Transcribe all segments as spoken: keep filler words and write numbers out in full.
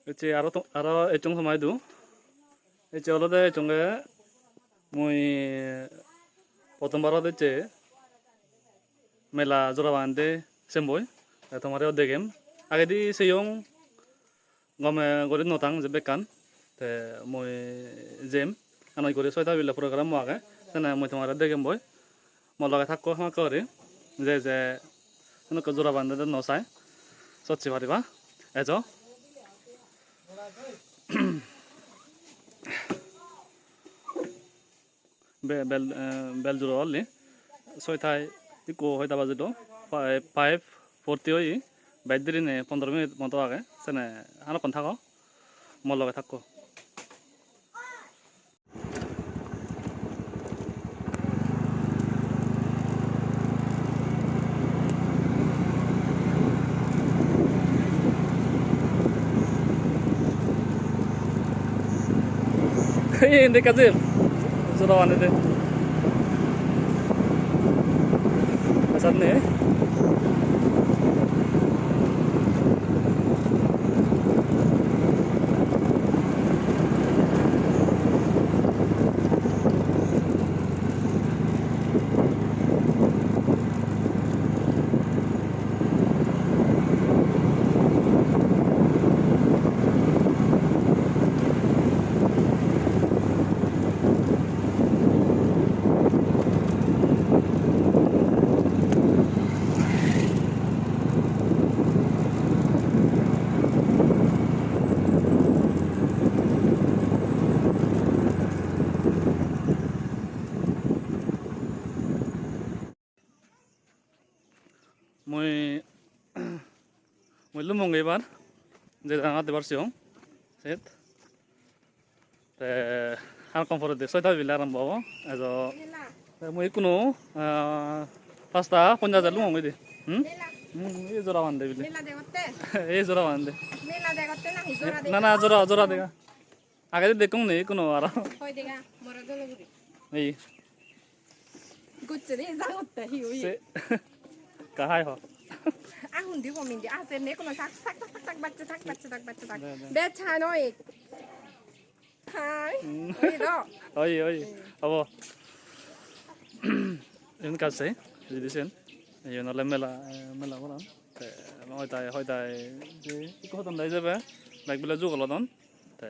Ecche aro to-, aro ecchong somaidu. Ecche olode ecchonge mui prothom barot ecche mela Jorabagan de semboi. Te tomare o degem. Agedi seyong gome guri notang je bekkan. Te mui jem. Anoj guri soita bile program mo age. Sene mui tomare degem boi. Mo loge thakko hamakkai guri. Je je senokko Jorabagan de no sai. Sot sei pariba. Ejo. Be-, bel, eh, bel juro olli. Soitai ikko hoita baje do. Fi-, five forty oye. Bej derine pondro minute moto age. Sene hamakkai thago. Mo loge thakko. Ei, indi ekka jim. Jorabagan de. Asat ne? Mui, mui lumong ebar, je jagat ebar siyong, set. Te hamakkai poredi soita bile arambo obo. Ejo, te mui ikkunu, ah, pasta ponjash e lumong edi. Hmm? Hmm, ei Jorabagan de bile. Mela degotte? Ei Jorabagan de. Mela degotte nahi jora dega? Na, na, jora, jora dega. Agedi dekkong ni ikkunu aro. Hoi dega, more dole guri. Ei. Gocche de, jangotte hi oi. Se, ka hai ho. Ah, hundi bo mindi, ah, se ne kono tak, tak, tak, tak, tak, bacche tak, bacche tak, bacche tak. De, de. Bej hai noi. Hai. Hmm. Oi do. Oi, oi. Hmm. Abo. Iyen kasse, jidisen. Iyen ole mela, eh, mela goran. Te hoitai, hoitai, je ikko hodon dai jebe. Bek bile jugolodon. Te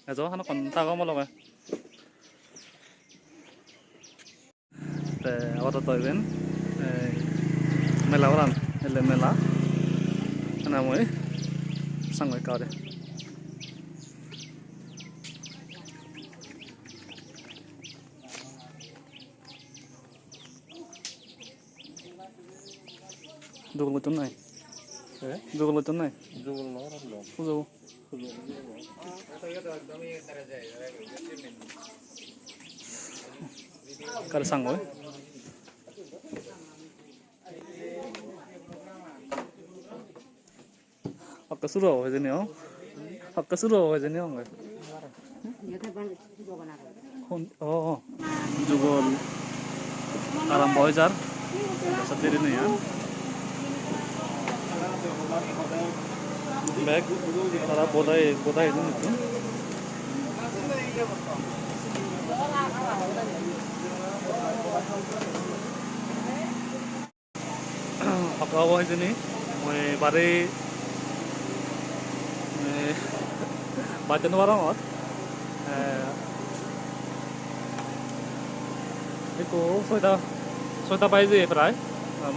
ejo hamakkai thago mo loge. Te abadoto iben, ei, mela goran, ele mela. Ene mui sango ekka guri. Jugol gotton nahi? Eh? Jugol gotton nahi? Jugol nw goron do. Pujo. Kare sangoi? Hokke suru obo hijeni, o? Hokke suru obo hijeni, o? Hon-, o, o. Jugol arambo oi jar. Sa deri nei ar. Bek tara bodai, bodai don ekku. Hokke obo hijeni, mui bari, eh, baj no parongor. Eh, ekku soita, soita baji prai.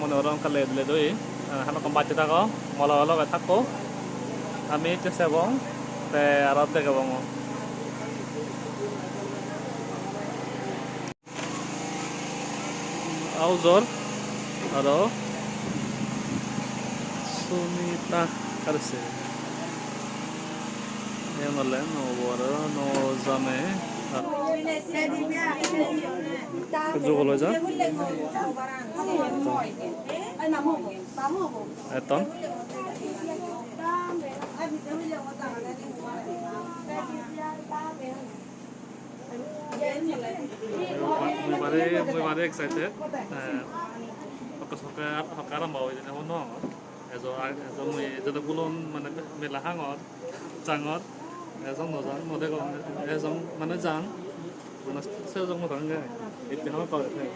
Mone gorong ekka late, late oye. Eh, hamakkai bacche thago, mo loge loge thakko. Ami ecche sebong, te aro degebong o. Aujor aro Sunita Karse. Iyen ole nuo bo aro nuo jame. Jugol oi ja. Etton. Mui bari, mui bari excited. Eh, hokke, hokke, hokke arambo oye hobor nw pangor. So, ag-, so mui jodok gulon mane mela hangor, jangor, ejon no jang, no degong, ejon mane jang, mane se jong no jang, itte hangor kore.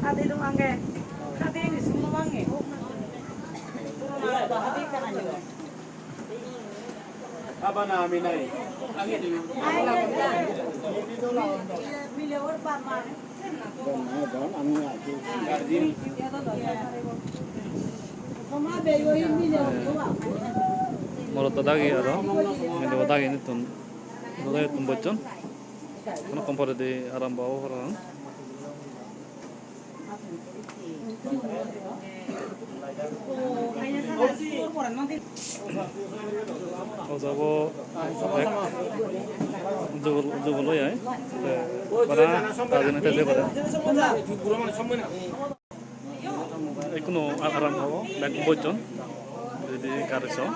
Hadi dong angge. Hadi ni sunu angge. Hadi kana ni. Abana ami nai. Mile or ba ma. Morotto dagi aro milebo dagi nittun no dagi tun bojjon. Hono kom poredi arambo obo parapang. O jabo ek jubol, jubol oi ai. Te bana tajine teje gore. Ekkuno aram obo, bek bojjon. Jodi gari so.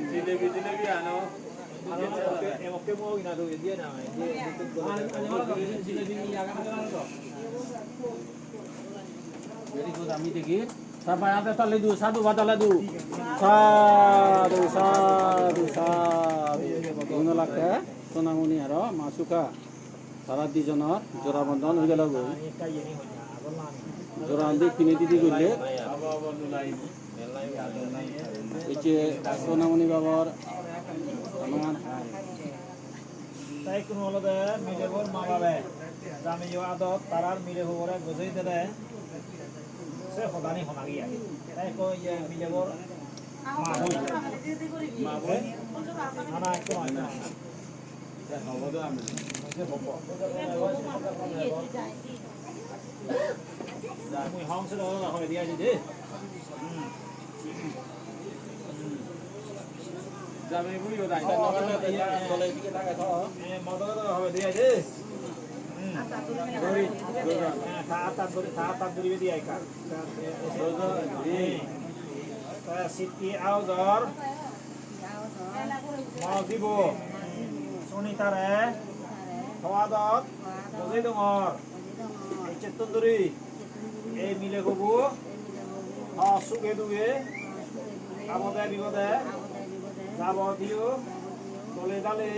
Jilebi, jilebi ano. Very good, ami degi. Sabai ate tali du, sadhu badale du. Sadhu, sadhu, sadhu. Guno lakke, Sonamoni aro Ma Sukha. Tara dijonor jora bondhon oi gelo goi. Jora bondhon pini didi golle. Ecche Sonamoni babor amar. Te ikkunu olode milebor ma babe jameyo adot tarar mile hobore gojei dede se hodani hona giya. Te ikko iye milebor ma boi. Ma boi? Na, na, ikko na, ikko na. Mui hong se do hobe dia di de. Hmm. Hmm. Jame bui yo dai. Eh, modo do hobe dia de. Hmm. Dori, dori. Eh, ta ta dori, ta ta dori dia ka. Dori. Eh, siti aujor. Mo jibo Sunitare to adot bojei dongor. Ecchettun duri ei mile hubo to suge duge, abode bibode, jabotiyo dole dale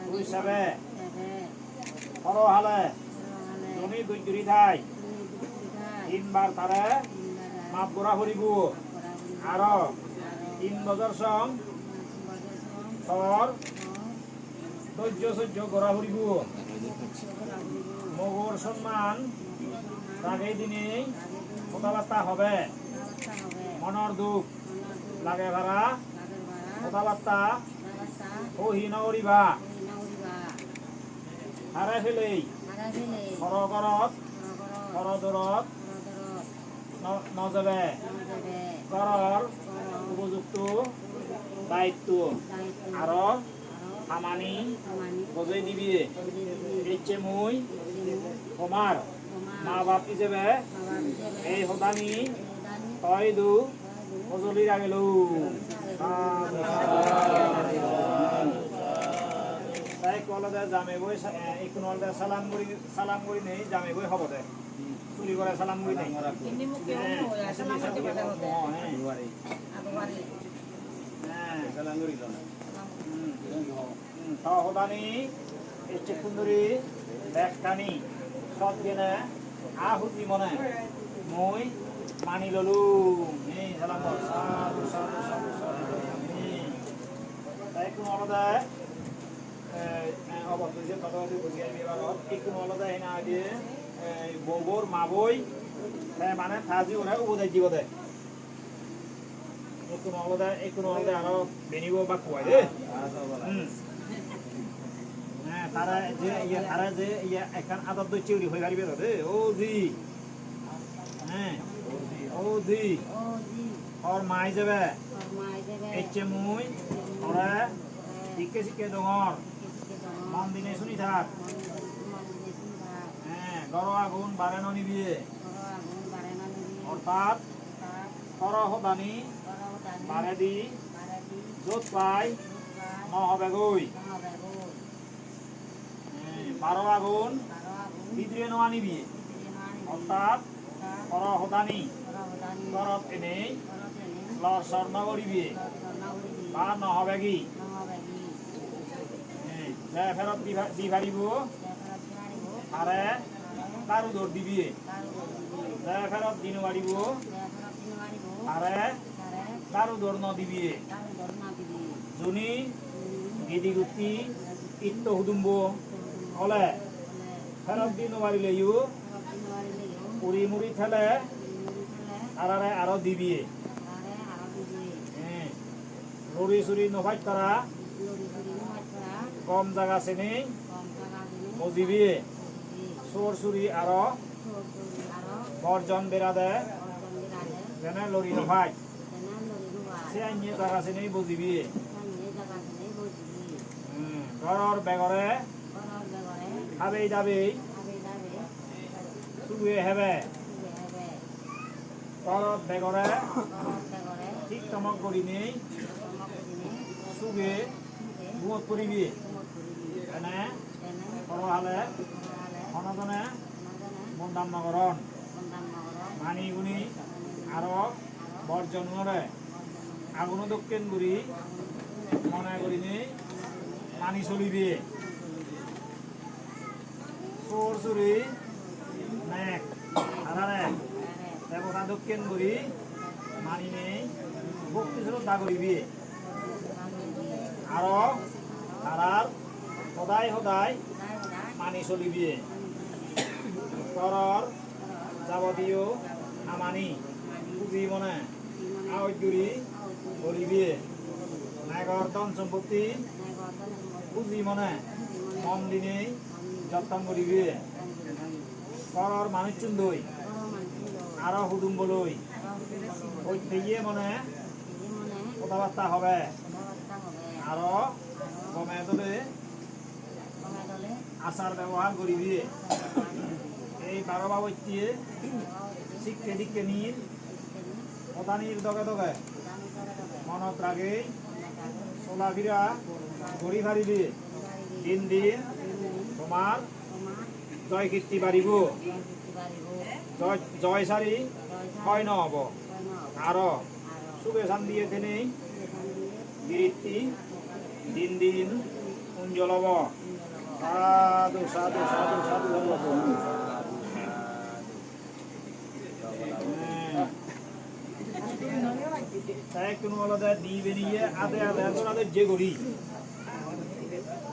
tui sebe. Horo hale joni dujjuri thai. Tinbar tare map gora puribo. Aro tin bojor song tor dojjo sojjo gora puribo. Mogor sonman ragei dinei hoda batta hobe. Monor duk lage para hoda batta hohi no guriba. Hare pelei. Hare pelei. Horo gorot. Horo gorot. Horo dorot. Horo dorot. No, no jebe. No jebe. Goror. Goror. Upojukto. Upojukto. Daitto. Daitto. Aro. Aro. Hamani. Hamani. Bojei dibiye. Bojei dibiye. Ecche mui. Ecche mui. Tomar. Tomar. Ma bap ijebe. Ma bap ijebe. Ei hodani. Ei hodani. Toi du. Hojoli ragelo. Te ekko olode jamei boi sa-, eh, ekkun olode salam guri, salam guri nei jamei boi hobo de. Suri gore salam guri nei. Indi mukke eh, ono hoya, salam guri bade hobo de. Oh, eh. Adu bari. Eh. Salam guri lo na. Hmm. Hmm, to hodani ecchekkun duri bekkani sot gene ahuji mone mui mani lolung. Ni, salam bol. Sadhu, sadhu, sadhu, sadhu. Ni. Te ikkun olode, eh, eh, obotto je todo je buji aibe barot. Ikkun olode hina je, eh, bobor maboi, te mane taji ore ubodej dibode. Ikkun olode, ikkun olode aro benibo bakku ai de. Hmm. He, tara je, iye, tara je, iye, ekkan adot docche guri hoi paribe to de. O ji. He. O ji. Hor ma ijebe. Ecche mui tore dikke sikke dongor. Mon dine suni thak. He, goro agun bare no nibiye. Ortat, toro hodani baredi jot pai no hobegoi. Hmm, baro agun bidire no anibi. Ortat, toro hodani gorot enei lor sor no goribi ba no hobegi. Hmm, je ferot di pa-, di paribo, tare daru dor dibiye. Je ferot di no paribo, tare daru dor no dibiye. Juni gidi gutti itto hudumbo ole ferot di no parileyo, uri muri thele tarare aro dibiye. He. Luri suri no paj tara. Luri suri no paj tara. Gom jaga sini. Gom jaga sini. Bojibi. Bojibi. Sur suri aro. Sur suri aro. Borjon berade. Borjon berade. Jene luri no paj. Jene Anye jaga sinei bojibi. Anye jaga sinei bojibi. Hmm, goror begore. Goror begore. Habei dabei. Habei dabei. Suge hebe. Suge hebe. Goror begore. Goror begore. Thik tomok gurinei. Thik tomok gurinei. Suge. Suge. Gumot puribi. Gumot puribi. Ene. Ene. Poro hale. Poro hale. Hono jone. Hono jone. Mondam no goron. Mondam no goron. Mani guni. Mani guni. Aro. Borjonore aguno dokken guri mone gurinei mani solibe. Sor suri nek tarare debota dokken guri maninei bhokti sroddha guribe. Aro tarar hodai hodai mani solibe. Goror jabotiyo hamani huji mone aoj guri goribe. Negor dhon sompotti huji mone mon dinei jotton goribe. Goror manuchchun doi aro hudumbo loi hoitteye mone hodabatta hobe. Aro gome dole achar bebohar guribe. Ei baro babotte sikke dikke nir, hodanir doge doge monot ragei solafira guri paribe. Din din tomar joy kirti baribo, joy, joy sari hoi no obo. Aro suge santiye tenei giritti din din unjol obo. Sadhu, sadhu, sadhu, sadhu, sadhu. Te ekkunu olode di beniye ade ade dora dojje guri.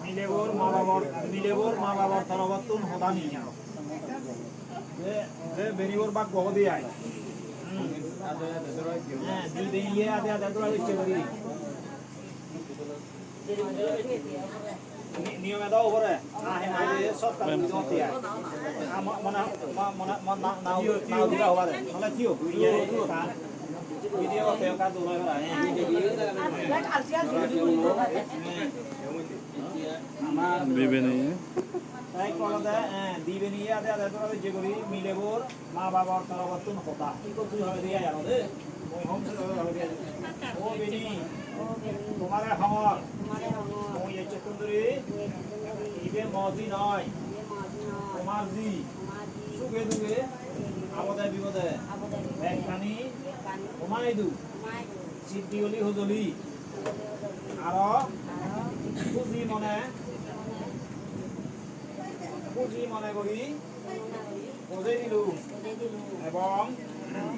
Milebor ma babor, milebor ma babor torobottun hodani. Je, je beribor bak gogo di ai. Hmm. He, di beniye ade ade dora dojje guri. Ni-, niyome do ugure. Ah, he, ah, he, sob kaam niyome do ugure. Ah, mo-, mona, mo-, mona, mo-, na, na, na, na, ugure ugure. Nole tiyo. Video ote ka duro ugure, eh. Bibini. Ama dibe ni. Tai kolode, eh, dibe ni ade ade dura je guri milebor. Ma babor torobottun hoda. Ikko tui hobe de aro de. Mui hom se hobe de. O beni. Tomare hongor. Mui ecchettun duri. Ibe mo ji noi. Tomar ji. Suge duge. Abode bibode. Bekkani. Tomar idu. Siddhi oli hojoli. Aro. Huji mone. Huji mone guri. Bojei dilung. Ebong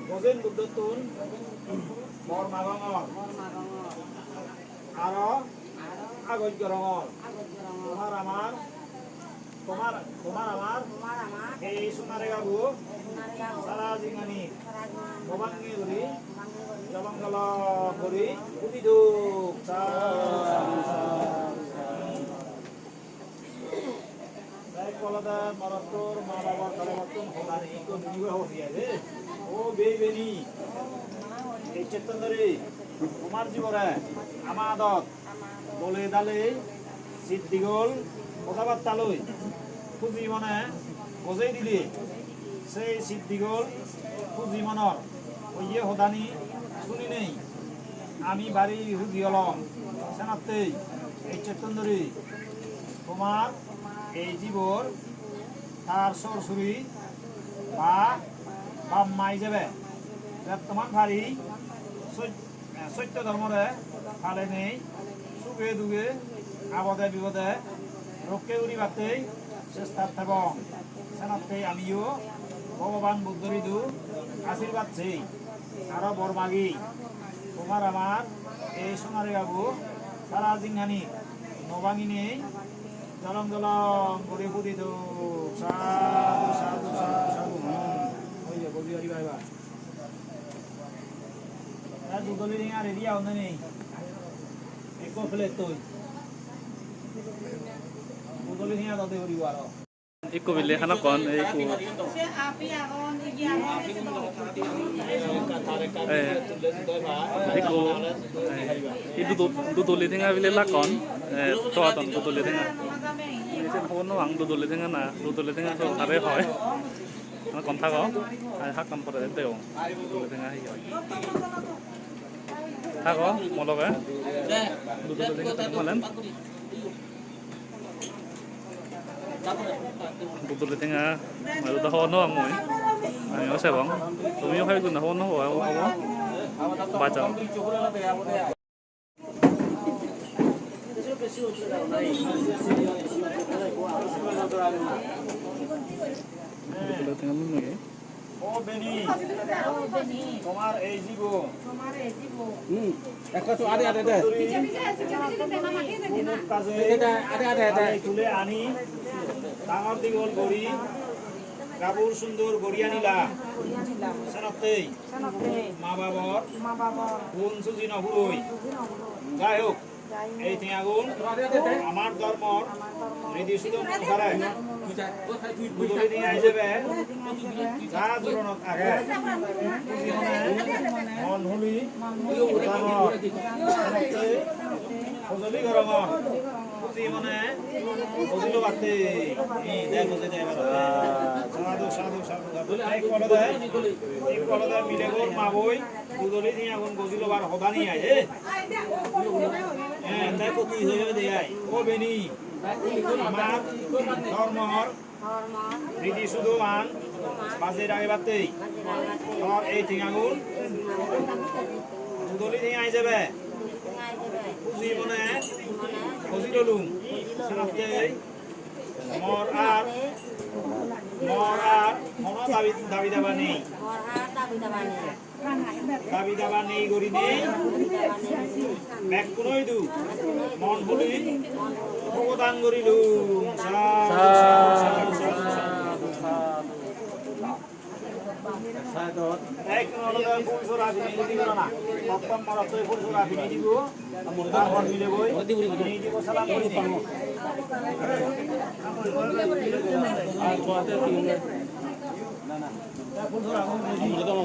bojen Buddhottun bor magongor. Aro agoj gorongor. Tomar amar, tomar, tomar amar ei sona regabo sara jinghani no bange guri jolong jolong guri pudi duk. Sa, sa, sa, sa. Te olode morottor ma babor torobottun hodani ikko dunibar hobi age. O bei beni, ecchettun duri tomar jibore ama adot dole dale siddigol hodabatta loi huji mone bojei dile, sei siddigol huji monor oye hodani suninei ami bari huji olong. Senattei ecchettun duri tomar ei jibor tar sor suri ba bap ma ijebe bettoman pari sot-, eh, sotto dhormore palenei suge duge abode bibode rokke guribattei chestat thebong. Senattei amiyo Bhogoban Buddhor idu ashirbad sei aro bor magi. Tomar amar ei sona regabo sara jinghani no banginei jolong jolong guri pudi duk. Sadhu, sadhu, sadhu, sadhu. Hmm. Oi je, boji pariba ebar. Te dudoli ringa ready agonne nei? Ekko plate toi. Dudoli ringa dode guribo aro. Ikko bile hanakkon, ei ikko, eh, ikko, eh, ei dudo, dudoli tenga bile lakkon, eh, toadon dudoli tenga. Ei sen hobor no pang dudoli tenga na, dudoli tenga to hare hoi. Hanakkon thago, ai hakkon pore degong dudoli tenga hi hoi. Thago, mo loge. Dudoli tenga malen. Dudoli tenga, maru da hobor no pang mui. Ami o sebong. Tumi o hoi guna hobor no pang obo. Bacha. Dudoli tenga mui. ও বেনি, ও বেনি, তোমার এই জীবন। তোমার এই জীবন। হুম, একটা তো আরে, আরে, আরে। সুন্দরী, পিছে, পিছে, পিছে, পিছে, পিছে, মামা, পিছে, পিছে, না। মুখ কাছে এটা, আরে, আরে, আরে। আমি তুলে আনি, ডাঙর দীঘল করি, কাপড় সুন্দর গড়িয়া নিলা। গড়িয়া নিলা। সেনাতেই। সেনাতেই। মা বাবার। মা বাবার। গুণ সুজি নহুরই। গুণ সুজি নহুরই। যাই হোক, এই টেঙাগুন আমার ধর্মর রীতি সুদম অনুসারে বুদলি টেঙা হিসেবে যা জোরনত আগে খুশি মনে মন হুলি ধর্মর ফজলি গরমর খুশি মনে ফজলি বাতে এই দেখ বুঝে দেয়। সাধু, সাধু, সাধু, সাধু। এই কলদে, এই কলদে মিলে গোর মা বই বুদলি টেঙাগুন গজিল বার হদানি আয়, এ? হ্যাঁ, তাই কত হয়ে যাবে দে আয়। ও বেনি, আমার ধর্মর রীতি শুধু মান বাজে রাখে বাতেই। তোর এই টেঙাগুন বুদলি টেঙা হিসেবে খুশি মনে খুশি ললুম। সেনাতে মোর আর, মোর আর কোনো দাবি, দাবি দাবা নেই। মোর আর দাবি দাবা নেই। দাবি দাবা নেই করি নেই। বেকুনই দু। মন খুলি ভগদান করিলু। সাধু, সাধু, সাধু, সাধু, সাধু। Ek number full sora fini dibo na. Prottom morot full sora fini dibo. Tarpor mile boi. Fini dibo salam guri dibo. Full sora fini dibo.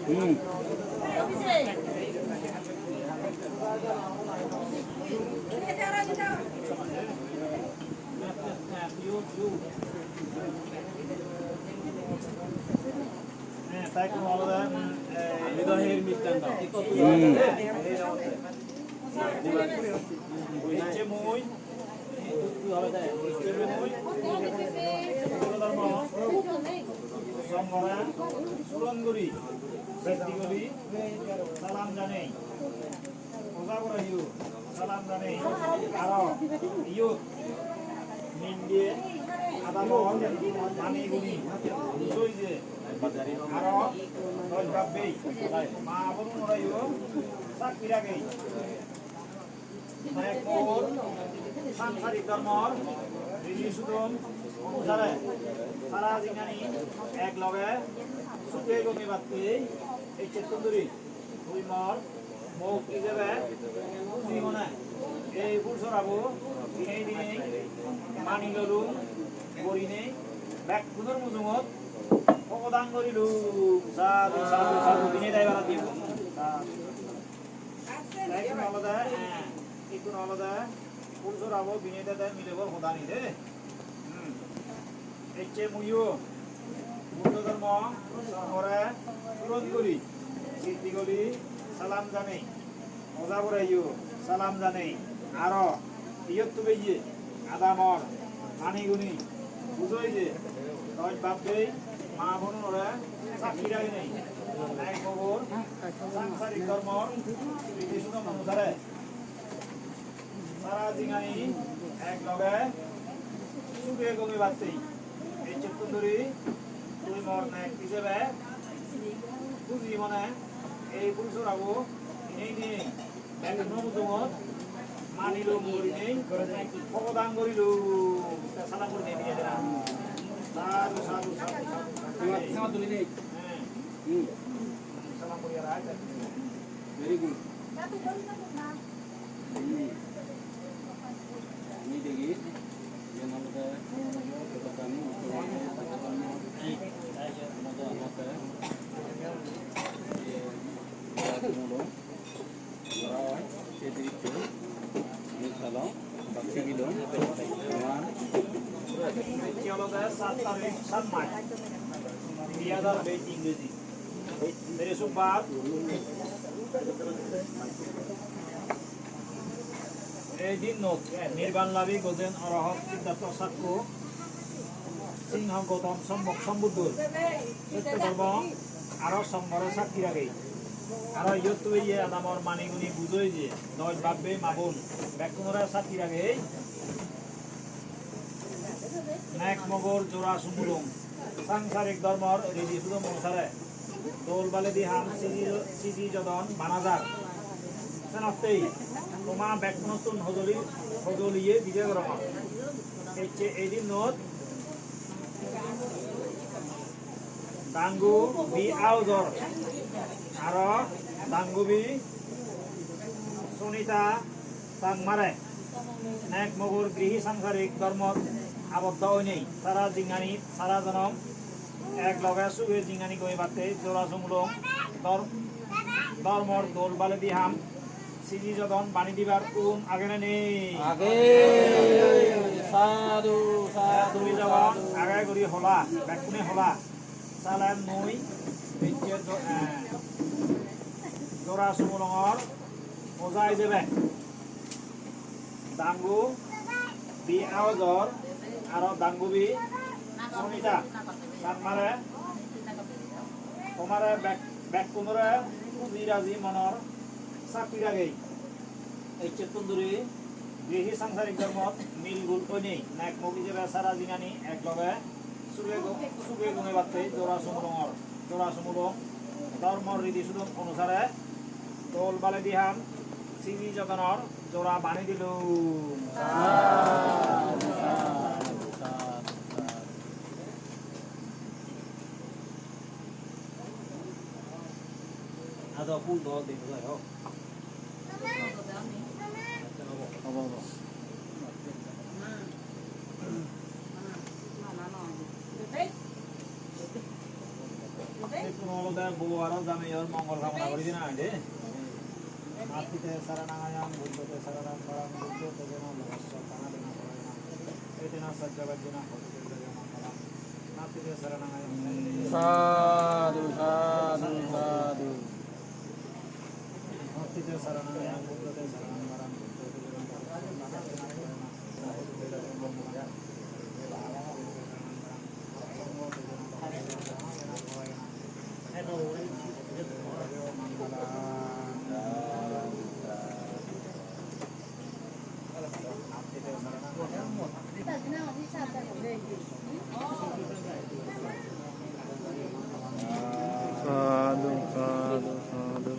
Hmm. Salam janei. Oja borayo salam janei. Aro iyot minde adamot mani guni bujoi je aro doj bab bei ma bonunoreyo sakki ragei. Ek mohor sansarik dhormor ridi sudom onusare sara jinghani ek loge suge gomibatte ecchettun duri. Tui mor mok ijebe huji mone ei pul sorabo dinei dinei mani lolung gurinei bekkunor mujungot bhogodan gorilung. Sadhu, sadhu, sadhu. Dinei dai bara dibo. Sadhu. Ikkun olode, eh, ikkun olode pul sorabo binei dede milebo hodani de. Hmm. Ecche muiyo Buddho dhormo songore puron guri, siddhi guri salam janei. Oja boreyo salam janei. Aro iyot tubeye adamor mani guni bujoi je doj bab bei ma bonunore sakki raginei. Ek mogor sansarik dhormor ridi sudom onusare sara jinghani ek loge suge gomibatte ecchettun duri tui mor nek ijebe huji mone ei pul sorabo dinei dinei bekkuno mujungot mani lolung gurinei bhogodan gorilung. Salam gurinei dinei dena. Sadhu, sadhu, sadhu, sadhu, sadhu. He. Hmm. Salam guri arai. Very good. Hmm. Ni degi. Ecche olode saat tarik, saat mas, dui hajar bais Ingreji. Brihospotibare. Ei dinnot nirban labi gojen Arahat Siddhartho Sakkya Singha Gautam Sommok Sombuddhor sotto dhormo aro songhore sakki ragei. Aro iyot tui ye adamor mani guni bujoi je doj bab bei ma bon bekkunore sakki ragei. Nek mogor jora sumulung, sangsarik dhormor ridi sudom onusare dol baledi ham siji, siji jodon bana jar. Senottei toma bekkunottun hojoli, hojoliye bije gorongor. Ecche ei dinnot Dangubi Aujor aro Dangubi Sunita Changmare nek mogor grihi sangsarik dhormot aboddo oinei sara jinghani, sara jonom ek loge suge jinghani gomebatte jora sumulung dhor-, dhormor dol baledi ham siji jodon bani dibar um age ne nei? Age. Sadhu, sadhu, tumi jokon sadhu. Age guri hola, bekkune hola. Sale mui ecche jo-, eh, jora sumulongor oja ijebe Dangubi Aujor aro Dangubi Sunita Changmare tomare bek-, bekkunore huji raji monor sakki ragei. Ecchettun duri grihi sangsarik dhormot milgul oinei nek mok ijebe sara jinghani ek loge suge go-, suge gomebatte jora sumulongor, jora sumulong dhormor ridi sudom onusare dol baledi ham siji jodonor jora bani dilung. Ado phul do de, hoi ho. Obo, obo. Ikkunu olode bou aro jameiyor mongol kamona guri dina age. Natthi te saranang ayam, buddho te saranang varam, buddho te jena lokassa, tanadena parayana, etena saccavajjena hotu te jaya mangalam. Natthi te saranang ayam. Sadhu, sadhu, sadhu. Sadhu, sadhu, sadhu.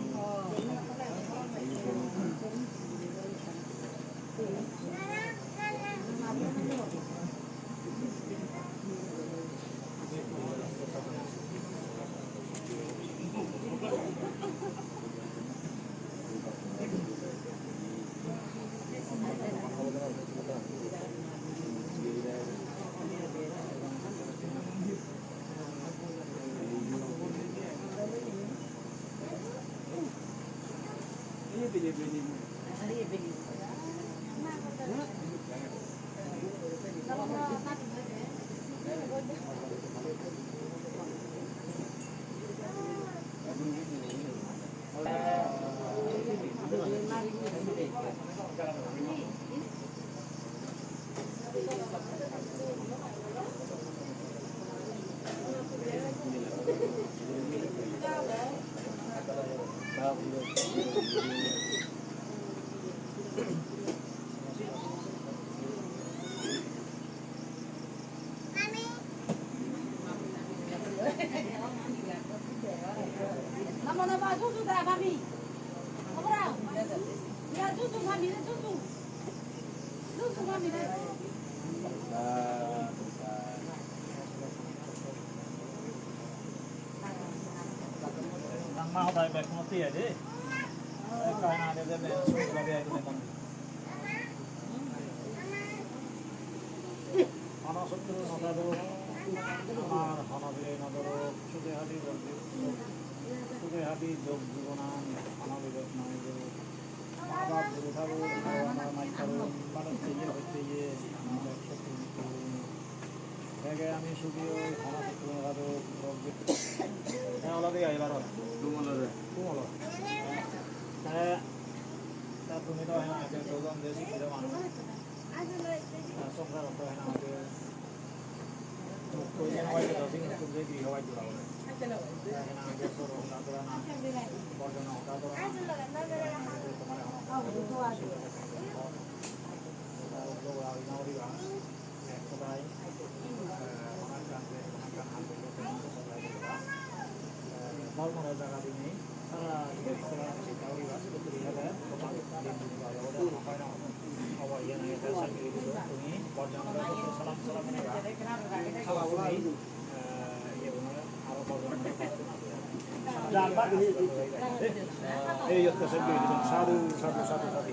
Nang ma hodai bek moti ya de. Kai na de de bek sum la bek de. Sotru sotaduk, amar hono bire nodorok, sude hadi jog, sude hadi jog jibonan hono bidot noi jog. Ma bap guru thakur, amar mai thakur, balok jeye hotte ye, amar ekko tumi tumi. Bege ami sugi oi, hono sotru sotaduk, rog bi-, eh, olode ai baro. Tum olode. Tum olo. Te, ta tumi to hena age, dogan de sikire manuj. Ta songsar to hena age. Sadhu, sadhu, sadhu, sadhu.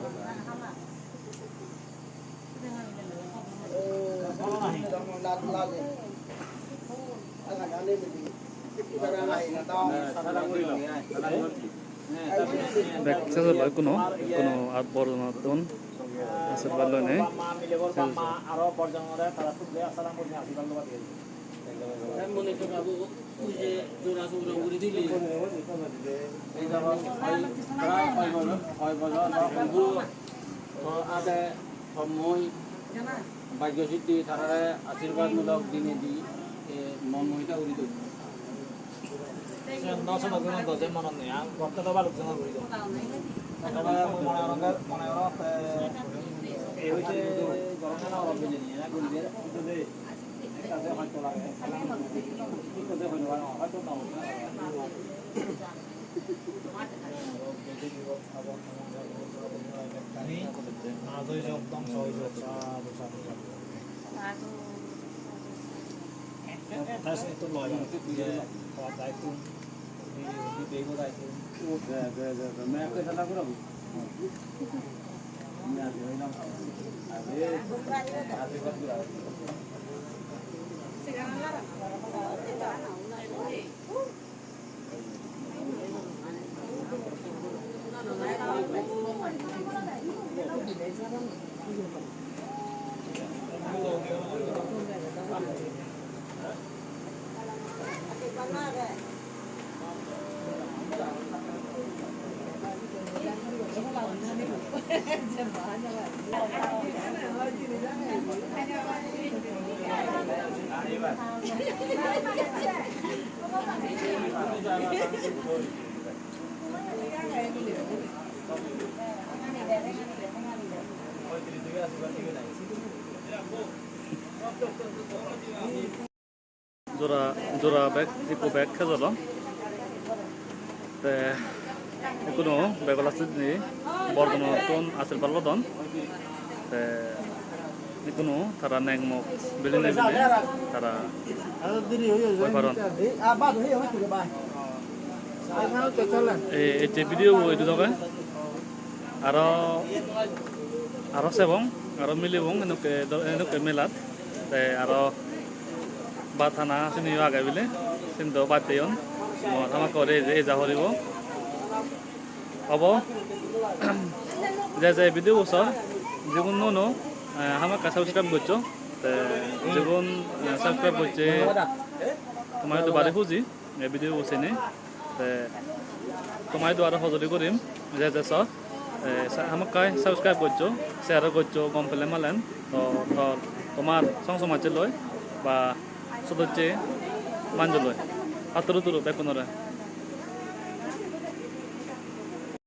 Bek sejor loi kuno, kuno at bor jonottun ashirbad loinei. Aro bor jonore tara tun de assalam guri ashirbad loba diye. Te mone hoi babu, ui je jora jora guri dile. Ei jaba hoi, prai hoi bojor, hoi bojor ba hoibo, to ade to mui bhagyo siddhi tarare ashirbad mulok dinei di, e, mon mohita guri doi. Siyan do sodo guri do je monot nei, ar gotte do balok jona guri do. Ekebare mone gorong, mone gorong, e, ei hoide gorom jana oro bejeni, ena guri de, de. Jora, jora bek, ikko bek hejolong. Te ikkuno bego lastedi borjonottun ashirbad lodon. Te ikkuno tara neng mok bilinei bilinei tara hoi paron. Ei, ei je video bo idu doge. Aro, aro sebong, aro milibong, enokke do-, enokke melat. Te aro bhat hana siniyo age bile, sindi bhat heyon. Mo hamakkai ore eja horibo. Obo, je je video bo sor, jigun nuo nuo, eh, hamakkai subscribe goccho. Te jigun, eh, subscribe gocche, tomare do bari huji. Ei video bo sene. Te tomare do aro hojoli gorim, je je so. Te sa-, hamakkai subscribe goccho, share goccho, gom pele malen. To, to tomar song somajje loi ba sodojje manjo loi. Patturu turu bekkunore.